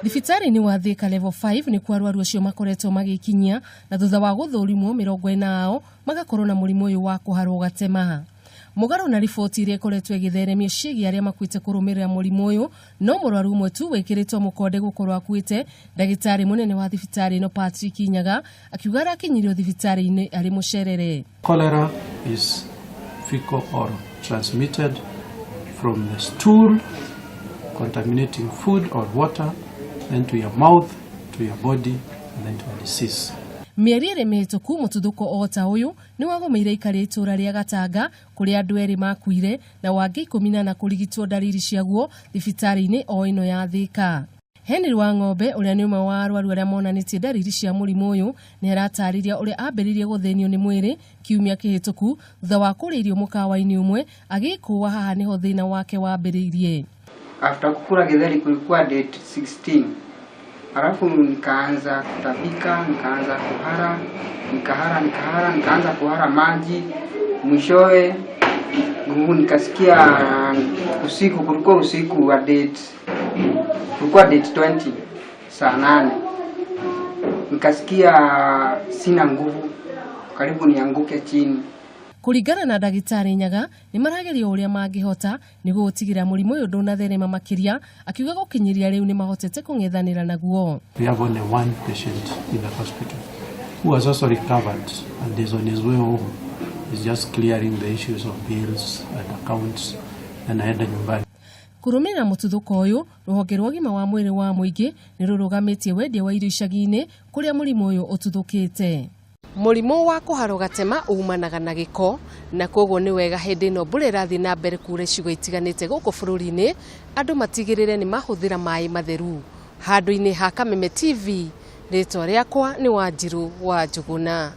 Thibitarĩ-inĩ wa Thika Level 5 nĩkuo arwaru acio makoretwo magĩkinyia na thutha wa gũthũrimwo 40 ao magakorwo na mũrimũ ũyũ wa kũharwo gatema. Mũgarũ na riboti iria ikoretwo ĩgĩtheremio ciĩgiĩ arĩa makuĩte kũrũmĩrĩra mũrimũ ũyũ, no mũrwaru ũmwe tu wĩkĩrĩtwo mũkonde gũkorwo akuĩte, ndagĩtarĩ mũnene wa thibitarĩ ĩno Patrick Nyaga akiuga arakinyirio thibitarĩ-inĩ arĩ mũcerere. Cholera is fecal oral, transmitted from the stool, contaminating food or water, then to your mouth, to your body, and then to a disease. Mĩeri ĩrĩ mĩhĩtũku mũtuthũko o ta ũyũ nĩ wagũmĩire ikara itũra rĩa Gatanga kũrĩa andũ erĩ makuire na wangĩ 14 kũrigitwo ndariri ciaguo thibitarĩ-inĩ o ĩno ya Thika. Henry wa Ng'ombe ũrĩa nĩ ũmwe wa arwaru arĩa monanĩtie ndariri cia mũrimũ ũyũ nĩ aratarĩria ũrĩa ambĩrĩirie gũthĩnio nĩ mwĩrĩ kiumia kĩhĩtũku thutha wa kũrĩa irio mũkawa-inĩ ũmwe agĩkũa haha nĩho thĩna wake wambĩrĩirie. After kukula githeri kulikuwa date 16. Alafu nikaanza kutapika, nikaanza kuhara, nikahara, nikahara, nikaanza kuhara maji. Mwishowe nguvu nikasikia usiku, kulikuwa usiku wa date, kulikuwa date 20 saa 8. Nikasikia sina nguvu, karibu nianguke chini. Kũringana na ndagĩtarĩ Nyaga nĩ marageria ũrĩa mangĩhota nĩguo gũtigĩrĩra mũrimũ ũyũ ndũnatherema makĩria, akiuga gũkinyĩria rĩu nĩ mahotete kũng'ethanĩra naguo. We have only one patient in the hospital who has also recovered and is on his way home. He's just clearing the issues of bills and accounts and aenda nyumbani. Kũrũmĩrĩra mũtuthũko ũyũ, rũhonge rwa ũgima wa mwĩrĩ wa mũingĩ nĩ rũrũgamĩtie wendia wa irio icagi-inĩ kũrĩa mũrimũ ũyũ ũtuthũkĩte. Mũrimũ wa kũharwo gatema umanaga na gĩko na koguo nĩ wega hĩndĩ ĩno mbura ĩrathiĩ na mbere kura icigo itiganĩte gũkũ bũrũri-inĩ andũ matigĩrĩre nĩ mahũthĩra maĩ matheru. Handũ-inĩ ha Kameme TV, rĩtwa rĩakwa nĩ Wanjirũ wa Njũgũna.